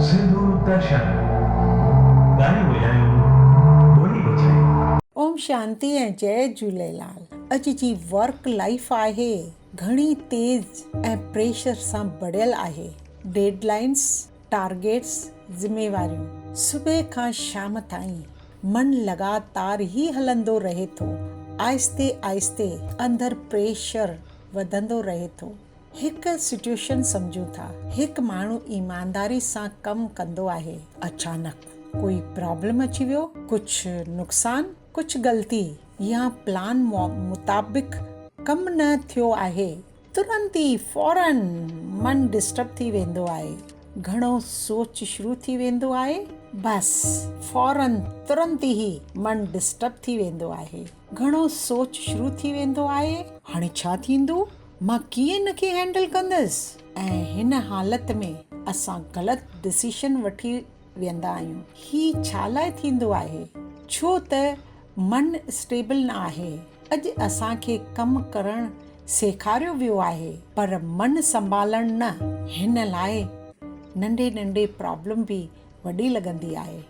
سنڌو درشن، ڳايون وڄايون، ٻولي بچايون. اوم شانتي ۽ جئي جهوليلال اڄ جي ورڪ لائيف آهي گهڻي تيز ۽ پريشر سان ڀريل آهي ڊيڊ لائنس ٽارگيٽس ذميواريون صبح کان شام تائين من لڳاتار ئي هلندو رهي ٿو آهستي آهستي اندر پريشر وڌندو رهي ٿو هڪ سچوئيشن سمجهون ٿا هڪ ماڻهو ايمانداري سان ڪم ڪندو آهي اچانڪ ڪوئي پرابلم اچي ويو ڪجهه نقصان ڪجهه غلطي يا پلان مطابق ڪم نه ٿيو آهي ترنت ئي فورن من ڊسٽرب ٿي ويندو آهي گهڻو سوچ شروع ٿي ويندو آهي بس فورن ترنت ئي من ڊسٽرب ٿي ويندو آهي گهڻو سوچ شروع ٿي ويندو آهي هاڻي ڇا ٿيندو مان ڪيئن ان کي هينڊل ڪندس ۽ هن حالت ۾ اسان غلط ڊسيشن وٺي ويندا آهيون. هي ڇا لاء ٿيندو آهي؟ ڇو ته من اسٽيبل نه آهي. اڄ اسان کي ڪم ڪرڻ سيکاريو ويو آهي پر من سنڀالڻ نه. هن لاء ننڍي ننڍي پرابلم به وڏي لڳندي آهي.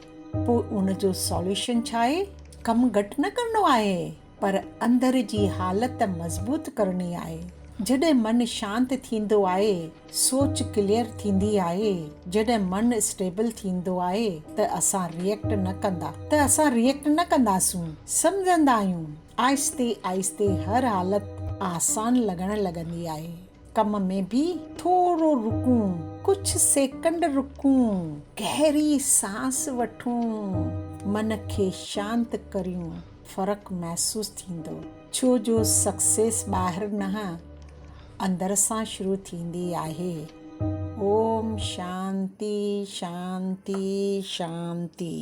پوء ان جو سوليوشن ڇا آهي؟ ڪم گهٽ نه ڪرڻو آهي. پر اندر جي حالت مضبوط ڪرڻي آهي. جڏهن من شانت ٿيندو آهي، سوچ ڪليئر ٿيندي آهي، جڏهن من اسٽيبل ٿيندو آهي ته اسان ريئيڪٽ نه ڪندا ته اسان ريئيڪٽ نه ڪنداسون، سمجهندا آهيون. آهستي آهستي هر حالت آسان لڳڻ لڳندي آهي. ڪم ۾ به ٿورو رڪون، ڪجهه سيڪنڊ رڪون، گهري سانس وٺون، من کي شانت ڪريون. فرق محسوس ٿيندو ڇو جو سڪسيس ٻاهر نه اندر سان شروع ٿيندي آهي اوم شانتي شانتي شانتي.